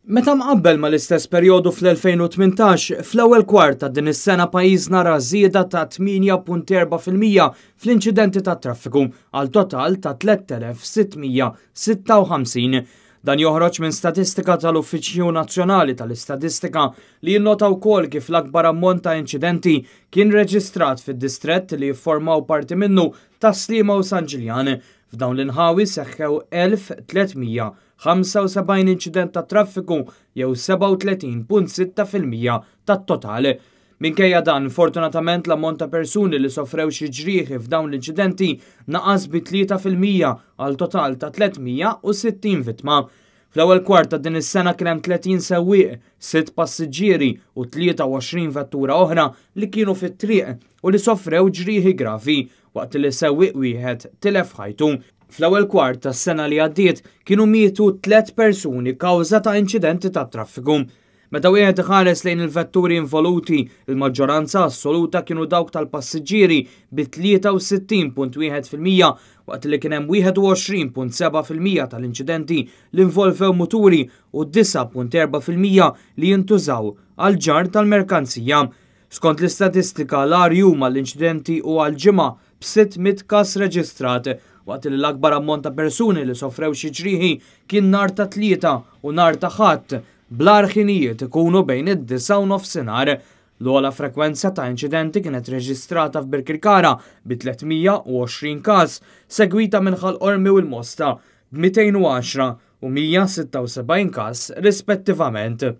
Meta mqabbel mal-istess perjodu fl-2018, fl-ewwel kwart ta' din is-sena pajjiżna ra żieda ta' 8.4% fl-inċidenti tat-traffiku għal total ta' 3,656. Dan joħroġ minn statistika tal-Uffiċċju Nazzjonali tal-Istatistika li jinnota wkoll kif l-akbar ammont ta' inċidenti kien reġistrat fid-distrett li jifformaw parti minnu Tas-Sliema u San Ġiljan. F'dawn l-inħawi seħħew 1,375 inċident tat-traffiku jew 37.6% tat-total. Minkejja dan, fortunatament l-ammont ta' persuni li sofrew xi ġrieħi f'dawn l-inċidenti naqas bi 3% għal total ta' 360 vittma. Fl-ewwel kwart ta' din is-sena kien hemm 30 sewwieq, sitt passiġġieri u 23 vettura oħra li kienu fit-triq u li sofrew ġrieħi gravi, waqt li sewwieq wieħed tilef ħajtu. Fl-ewwel kwart tas-sena li għaddiet kienu mietu tliet persuni kawża ta' inċidenti tat-traffiku. Meta wieħed iħares lejn il-vetturi involuti, il-maġġoranza assoluta kienu dawk tal-passiġġieri bi 63.1% waqt li kien hemm 21.7% tal-inċidenti li involvew muturi u 9.4% li jintużaw għal ġarr tal-merkanzija. Skont l-istatistika, l-agħar jum għall-inċidenti huwa l-Ġimgħa b'600 każ reġistrat, waqt li l-akbar ammont ta' persuni li sofrew xi ġrieħi kien nhar ta' Tlieta u nhar ta' Ħadd, bl-agħar ħinijiet ikunu bejn id-disgħa u nofsinhar. L-ogħla frekwenza ta' inċidenti kienet reġistrata f'Birkirkara bi 320 każ, segwita minn Ħal Qormi u l-Mosta b'210 u 176 każ rispettivament.